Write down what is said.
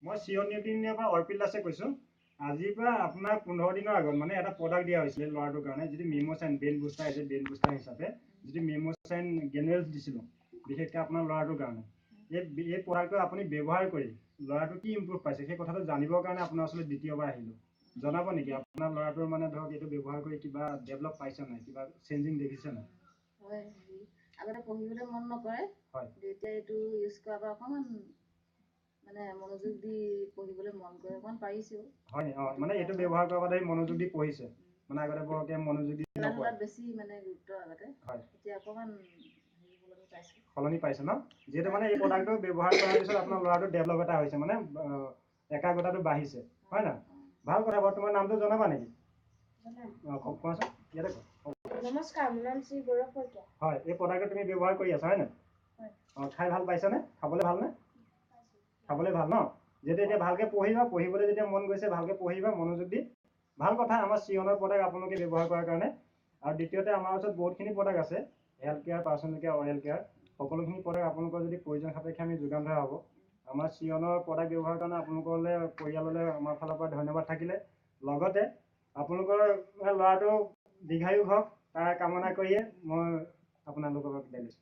মই চিয়ন নিউট্ৰিনিয়াৰ পৰা অৰ্পিল দাসে কৈছোঁ। আজিৰ পৰা আপোনাৰ 15 দিনৰ আগত মানে এটা প্ৰডাক্ট দিয়া হৈছিলে ল'ৰাটোৰ কাৰণে, যিটো মেম'চাইন ব্ৰেইন বুষ্টাৰ আহিছে। ব্ৰেইন বুষ্টাৰ হিচাপে যিটো মেম'চাইন গ্ৰেনুৱেলছ দিছিলোঁ, বিশেষকৈ আপোনাৰ ল'ৰাটোৰ কাৰণে। এই প্ৰডাক্টটো আপুনি ব্যৱহাৰ কৰি ল'ৰাটো কি ইম্প্ৰুভ পাইছে, সেই কথাটো জানিবৰ কাৰণে আপোনাৰ ওচৰলৈ দ্বিতীয়বাৰ আহিলোঁ। জনাব নেকি, আপোনাৰ ল'ৰাটোৰ মানে ধৰক এইটো ব্যৱহাৰ কৰি কিবা ডেভেলপ পাইছে নাই, কিবা চেঞ্জিং দেখিছে নাই? হয়, হেৰি আগতে পঢ়িবলৈ মন নকৰে। কিন্তু এতিয়া এইটো ইউজ কৰাৰ পৰা অকণমান মানে মনোযোগ দি পঢ়িবলৈ মন কৰে, অকণমান পাৰিছেও। হয়, অঁ, মানে এইটো ব্যৱহাৰ কৰাৰ পৰা মনোযোগ দি পঢ়িছে, মানে আগতে বৰকৈ মনোযোগ দি খেলা নপঢ়ে। ধূলাত বেছি মানে গুৰুত্ব আগতে। এতিয়া অকণমান হেৰি সলনি পাইছোঁ। সলনি পাইছে ন? যিহেতু মানে এই প্ৰডাক্টটো ব্যৱহাৰ কৰাৰ পিছত আপোনাৰ ল'ৰাটো ডেভেলপ এটা হৈছে, মানে একাগ্ৰতাটো বাঢ়িছে, হয় নহয়? ভাল কথা বাৰু। তোমাৰ নামটো জনাবা নেকি? অঁ, কোৱাচোন, ইয়াতে কোৱা। নমস্কাৰ, মোৰ নাম শ্ৰী গৌৰৱ শইকীয়া। হয়, এই প্ৰডাক্টটো তুমি ব্যৱহাৰ কৰি আছা, হয় নাই? হয়। অঁ, খাই ভাল পাইছানে? খাবলৈ ভালনে? খাবলৈ ভাল ন? যিহেতু এতিয়া ভালকৈ পঢ়িবা, পঢ়িবলৈ যেতিয়া মন গৈছে, ভালকৈ পঢ়িবা মনোযোগ দি। ভাল কথা, আমাৰ চিয়নৰ প্ৰডাক্ট আপোনালোকে ব্যৱহাৰ কৰাৰ কাৰণে। আৰু দ্বিতীয়তে, আমাৰ ওচৰত বহুতখিনি প্ৰডাক্ট আছে, health care, personal care, oral care, সকলোখিনি প্ৰডাক্ট আপোনালোকৰ যদি প্ৰয়োজন সাপেক্ষে আমি যোগান ধৰা হ'ব। আমাৰ চিয়নৰ প্ৰডাক্ট ব্যৱহাৰৰ কাৰণে আপোনালোকলৈ, পৰিয়াললৈ আমাৰ ফালৰ পৰা ধন্যবাদ থাকিলে। লগতে আপোনালোকৰ মানে ল'ৰাটো দীৰ্ঘায়ু হওক, তাৰ কামনা কৰিয়ে মই আপোনালোকক বিদায় লৈছোঁ।